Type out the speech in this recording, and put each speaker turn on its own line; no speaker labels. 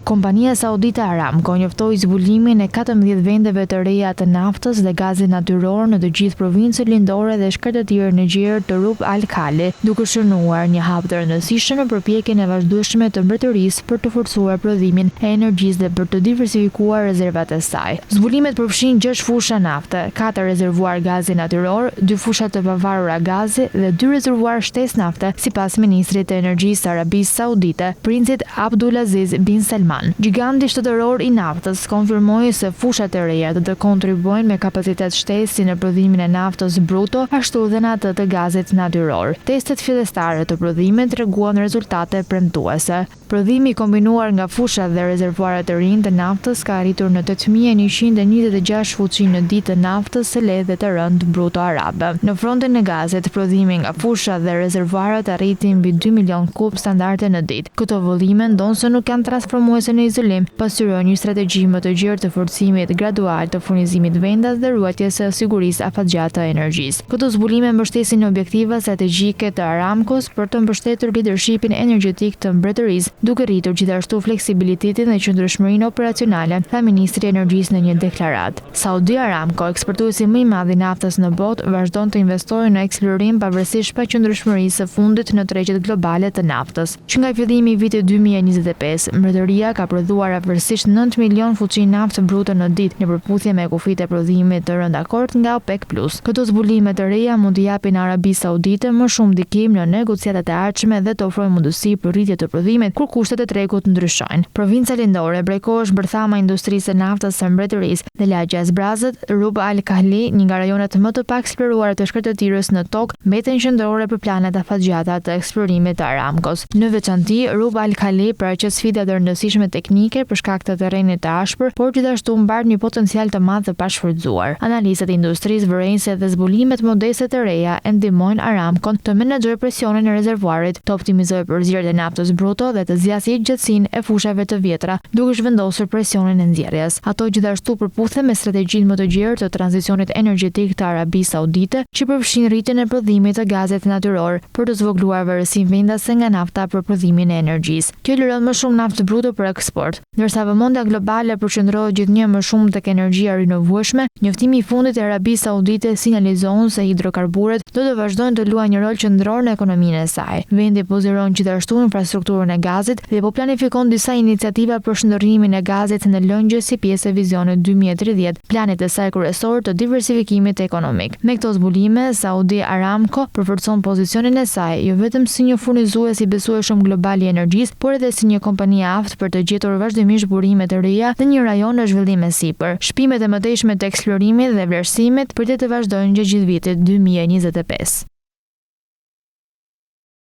Kompania saudite Aramco njoftoi zbulimin e 14 vendeve të reja të naftës dhe gazit natyror në të gjithë provincën lindore dhe shkretëtirën e gjerë të Rub al-Khali, duke shënuar një hap të rëndësishëm në përpjekjen e vazhdueshme të mbretërisë për të forcuar prodhimin e energjisë dhe për të diversifikuar rezervat e saj. Zbulimet përfshijnë gjashtë fusha nafte, katër rezervuarë gazi natyror, dy fusha të pavarura gazi dhe dy rezervuarë shtesë nafte, sipas ministrit të Energjisë të Arabisë Saudite, Princit Abdulaziz bin Salman. Gjiganti shtetëror i naftës konfirmoi se fushat e reja do të kontribuojnë me kapacitet shtesë si në prodhimin e naftës bruto ashtu dhe në atë të gazit natyror. Testet fillestare të prodhimit treguan rezultate premtuese. Prodhimi i kombinuar nga fushat dhe rezervuarët e rinj të naftës ka arritur në 8126 fuçi në ditë të naftës së lehtë dhe të rëndë bruto arabe. Në frontin e gazit, prodhimi nga fushat dhe rezervuarët arriti mbi dy milionë kub standarde në ditë. Këto vëllime, ndonëse nuk janë transformuese në izolim, pasqyrojnë një strategji më të gjerë të forcimit gradual të furnizimit vendas dhe ruajtjes së sigurisë afatgjatë të energjisë. Këto zbulime mbështesin objektivat strategjike të Aramcos për të mbështetur lidershipin energjetik të mbretërisë, duke rritur gjithashtu fleksibilitetin dhe qëndrueshmërinë operacionale, tha ministri i Energjisë në një deklaratë. Saudi Aramco, eksportuesi më i madh i naftës në botë, vazhdon të investojë në eksplorim pavarësisht paqëndrueshmërisë së fundit në tregjet globale të naftës. Që nga fillimi i vitit 2025, mbretëria ka prodhuar afërsisht 9 milionë fuçi naftë bruto në ditë, në përputhje me kufijtë e prodhimit të rënë dakord nga OPEC Plus. Këto zbulime të reja mund t'i japin Arabisë Saudite më shumë ndikim në negociatat e ardhshme dhe të ofrojnë mundësi për rritje të prodhimit kur kushtet e tregut ndryshojnë. Provinca Lindore prej kohësh bërthama e industrisë së naftës së mbretërisë dhe lagjja e zbrazët Rub al-Khali, një nga rajonet më të paeksploruara të shkretëtirës në tokë, mbeten qendrore për planet afatgjata të eksplorimit të Aramcos. Në veçanti, Rub al-Khali paraqet sfida të rëndësishme teknike për shkak të terrenit të ashpër, por gjithashtu mbart një potencial të madh të pashfrytëzuar. Analistët e industrisë vërejnë se edhe zbulimet modeste të reja e ndihmojnë Aramcon të menaxhojë presionin e rezervuarit, të optimizojë përzierjet e naftës bruto dhe të zgjasë jetëgjatësinë e fushave të vjetra, duke zhvendosur presionin e nxjerrjes. Ato gjithashtu përputhen me strategjinë më të gjerë të tranzicionit energjetik të Arabisë Saudite, që përfshin rritjen e prodhimit të gazit natyror për të zvogëluar varësinë vendase nga nafta për prodhimin e energjisë. Kjo liron më shumë naftë bruto për eksport. Ndërsa vëmendja globale përqendrohet gjithnjë e më shumë tek energjia e rinovueshme, njoftimi i fundit i Arabisë Saudite sinjalizon se hidrokarburet do të vazhdojnë të luajnë një rol qendror në ekonominë e saj. Vendi po zgjeron gjithashtu infrastrukturën e gazit dhe po planifikon disa iniciativa për shndërrimin e gazit në lëngje si pjesë e Vizionit 2030, planit të saj kryesor të diversifikimit ekonomik. Me këto zbulime, Saudi Aramco përforcon pozicionin e saj jo vetëm si një furnizues i besueshëm global i energjisë, por edhe si një kompani e aftë për të gjetur vazhdimisht burime të reja në një rajon në zhvillim e sipër. Shpimet e mëtejshme të eksplorimit dhe vlerësimit pritet të vazhdojnë gjatë gjithë vitit 2025.